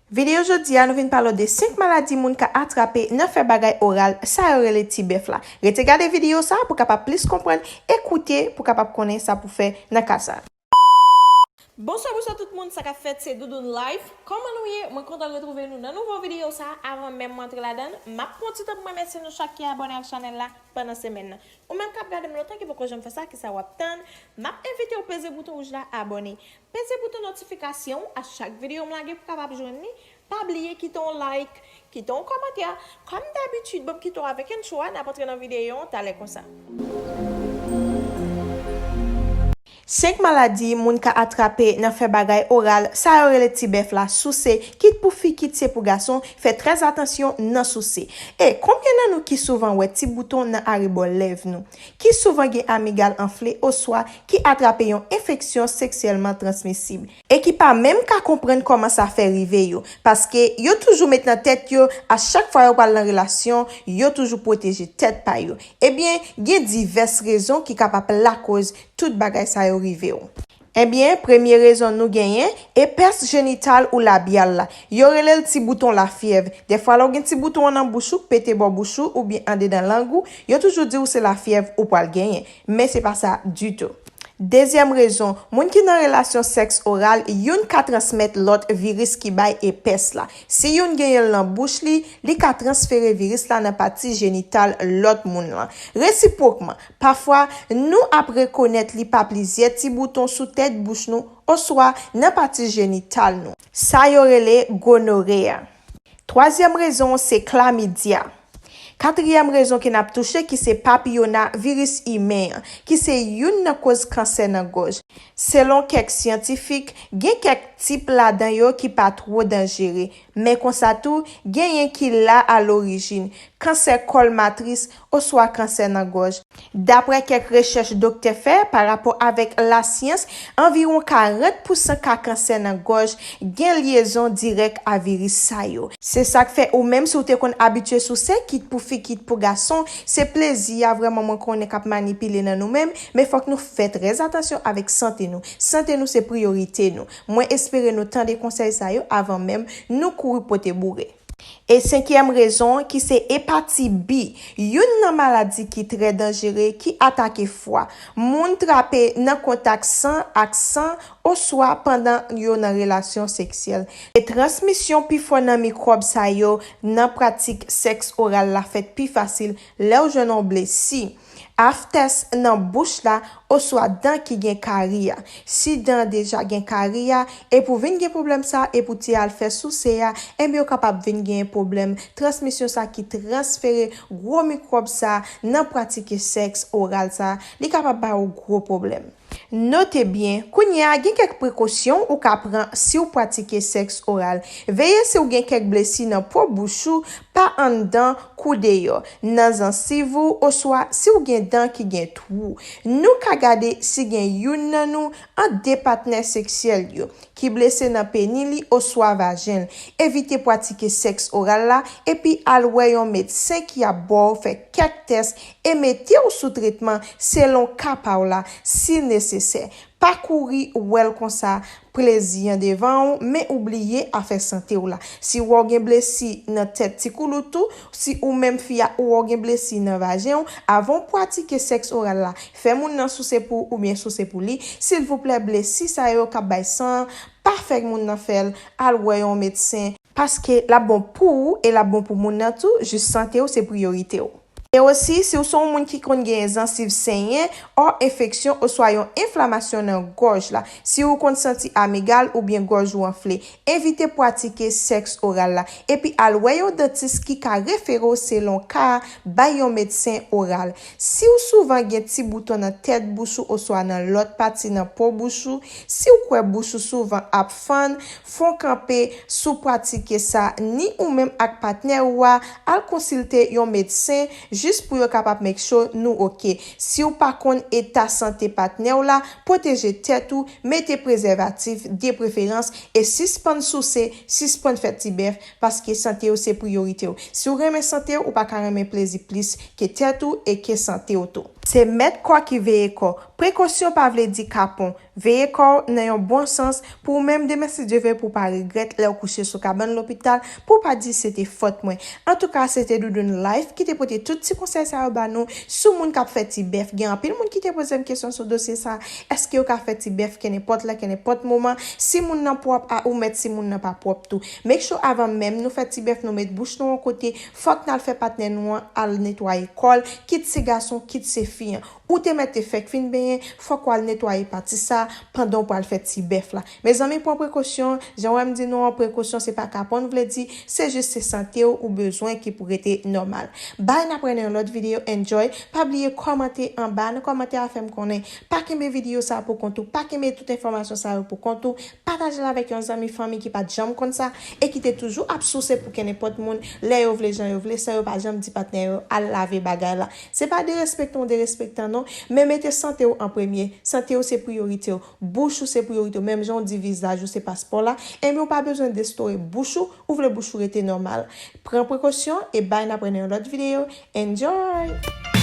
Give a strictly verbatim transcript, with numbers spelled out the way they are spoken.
Videyo jodi a, nou vin pale w de senk maladi moun ka atrape nan fè bagay oral, sa yo rele ti bèf la. Rete gade videyo sa a pou w kapab plis konprann e koute pou w kapab konnen sa pou w fè nan ka sa a. Bonswa, bonswa tout moun, sa k ap fèt, se Doudoune Life. Kòman nou ye? Mwen kontan retwouve nou nan nouvo videyo sa a. Avan menm mwen antre ladan l, m ap pran ti tan pou m remèsye nou chak ki abòne ak chanèl la pandan semèn nan. Ou menm k ap gade m lontan ki poko janm fè sa, kisa w ap tann? M ap envite w peze bouton wouj la, abòne. Peze bouton notifikasyon a chak videyo m lage pou w kapab jwenn li. Pa bliye kite yon like, kite yon kòmantè. Kòm dabitid, ban m kite w avèk entwo a, n ap antre nan videyo an talè konsa. Senk maladi moun ka atrape nan fè bagay oral, sa yo rele ti bèf la, souse, kit pou fi, kit se pou gason, fè trè atansyon nan souse. E konbyen nan nou ki souvan wè ti bouton nan arebò lèv nou, ki souvan gen amigal anfle oswa ki atrape yon enfeksyon seksyèlman transmisib, e ki pa menm ka konprann kòman sa fè rive yo, paske yo toujou met nan tèt yo, a chak fwa yo pral nan relasyon, yo toujou pwoteje tèt pa yo. Ebyen, gen divès rezon ki kapab lakoz tout bagay sa yo rive w. Ebyen, premye rezon nou genyen, èpès jenital ou labyal la. Yo rele l ti bouton lafyèv. Dèfwa, lè w gen ti bouton an nan bouch ou, k pete bò bouch ou, oubyen andedan lang ou, yo toujou di w se lafyèv ou pral genyen. Men se pa sa ditou. Dezyèm rezon, moun ki nan relasyon sèks oral, youn ka transmèt lòt viris ki bay èpès la. Si youn genyen l nan bouch li, li ka transfere viris la nan pati jenital lòt moun lan. Resipwokman, pafwa, nou ap rekonèt li pa plizyè ti bouton sou tèt bouch nou oswa nan pati jenital nou. Sa yo rele gonore a. Twazyèm rezon se klamidya. Katriyèm rezon ke n ap touche ki se papiyona viris imen an, ki se youn nan koz kansè nan gòj. Selon kèk syantifik, gen kèk tip ladan yo ki pa two danjere, men konsa tou, genyen ki la a lorijin, kansè kòl matris oswa kansè nan gòj. Daprè kèk rechèch doktè fè pa rapò avèk lasyans, anviwon karant pousan ka kansè nan gòj gen lyezon dirèk a viris sa yo. Se sa k fè ou menm si w te konn abitye souse, kit pou fi, kit pou gason, se plezi a vrèman mwen konnen k ap manipile nan nou menm, men fòk nou fè trè atansyon avèk sante nou. Sante nou se priyorite nou. Mwen espere nou tande konsèy sa yo avan menm nou kouri pote boure. E senkyèm rezon ki se epatit B, youn nan maladi ki trè danjere ki atake fwa. Moun trape nan kontak san ak san oswa pandan yo nan relasyon seksyèl. E transmisyon pi fò nan mikwòb sa yo nan pratik sèks oral la fèt pi fasil lè w jwenn yon blesi. Aftès nan bouch la oswa dan ki gen kari a. Si dan an deja gen kari a, epi w vin gen pwoblèm sa, epi w te al fè souse a, enben w kapab vin gen pwoblèm transmisyon sa ki transfere gwo mikwòb sa nan pratike sèks oral sa, li kapab ba w gwo pwoblèm. Note byen, kounye a gen kèk prekosyon ou ka pran si w pratike sèks oral. Veye si w gen kèk blesi nan po bouch ou, pa anndan kou deyò, nan zansiv ou oswa si w gen dan ki gen twou. Nou ka gade si gen youn nan nou an de patnè seksyèl yo ki blese nan peni li oswa vajen l. Evite pratike sèks oral la epi al wè yon medsen ki ap ba w fè kèk tès e mete w sou tretman selon ka pa w la si nesesè. Pa kouri wè l konsa, plezi an devan w, men ou bliye afè sante w la. Si w wè w gen blesi nan tèt ti koulout ou, si ou menm fi a ou wè w gen blesi nan vajen w, avan w pratike sèks oral la, fè moun nan souse pou ou oubyen souse pou li. Silvouplè, blesi sa yo k ap bay san an, pa fè moun nan fè l, al wè yon medsen, paske l ap bon pou ou e l ap bon pou moun nan tou, jis sante w se priyorite w. E osi, si w se yon moun ki konn gen zansiv senyen, ò enfeksyon oswa yon enflamasyon nan gòj la, si w konn santi amigal oubyen gòj ou anfle, evite pratike sèks oral la, epi al wè yon dantis ki ka refere w selon ka a, bay yon medsen oral. Si w souvan gen ti bouton nan tèt bouch ou oswa nan lòt pati nan po bouch ou, si w kwè bouch ou souvan ap fann, fè w kanpe, si w pratike sa ni ou menm ak patnè ou a, al konsilte yon medsen jis pou yo kapab make sure nou oke. Si w pa konn eta sante patnè w la, pwoteje tèt ou, mete prezèvatif de preferans e sispann souse, sispann fè ti bèf, paske sante w se priyorite w. Si w renmen sante w, ou pa ka renmen plezi plis ke tèt ou e ke sante w tou. Se mèt kò ki veye kò. Prekosyon pa vle di kapon. Veye kò w nan yon bon sans pou w menm demen si Dye vle pou w pa regrèt lè w kouche sou kabann lopital pou w pa di se te fòt mwen. Antouka, se te Doudoune Life ki te pote tout ti konsèy sa yo ba nou sou moun k ap fè ti bèf. Gen anpil moun ki te poze m kesyon sou dosye sa. Èske yo ka fè ti bèf kenenpòt lè, kenenpòt moman? Si moun nan pwòp a ou mèt, si moun nan pa pwòp tou. Make sure avan menm nou fè ti bèf, nou met bouch nou yon kote, fòk n al fè patnè nou an al netwaye kò l, kit se gason, kit se fi an. Ou te mèt te fèk fin benyen, fòk w al netwaye pati sa pandan w pral fè ti bèf la. Mezanmi, pran prekosyon, jan w wè m di nou an, prekosyon se pa kapon vle di, se jis se sante w ou bezwen ki pou rete nòmal. Bye, n ap wè nan yon lòt videyo, enjoy. Pa bliye kòmante anba, nan kòmantè a fè m konnen. Pa kenbe videyo sa pou kont ou, pa kenbe tout enfòmasyon sa yo pou kont ou, pataje l avèk yon zanmi, fanmi ki pa t janm konn sa e ki te toujou ap souse pou kenenpòt moun lè yo vle, jan yo vle, san yo pa janm di patnè yo al lave bagay la. Se pa derespekte w derespektan non, men mete sante w an premye. Sante w se priyorite w. Bouch ou se priyorite w. Menm jan w di vizaj ou se paspò la, enben w pa bezwen destore bouch ou, ou vle bouch ou rete nòmal. Pran prekosyon e bye, n ap wè nan yon lòt videyo. Enjoy!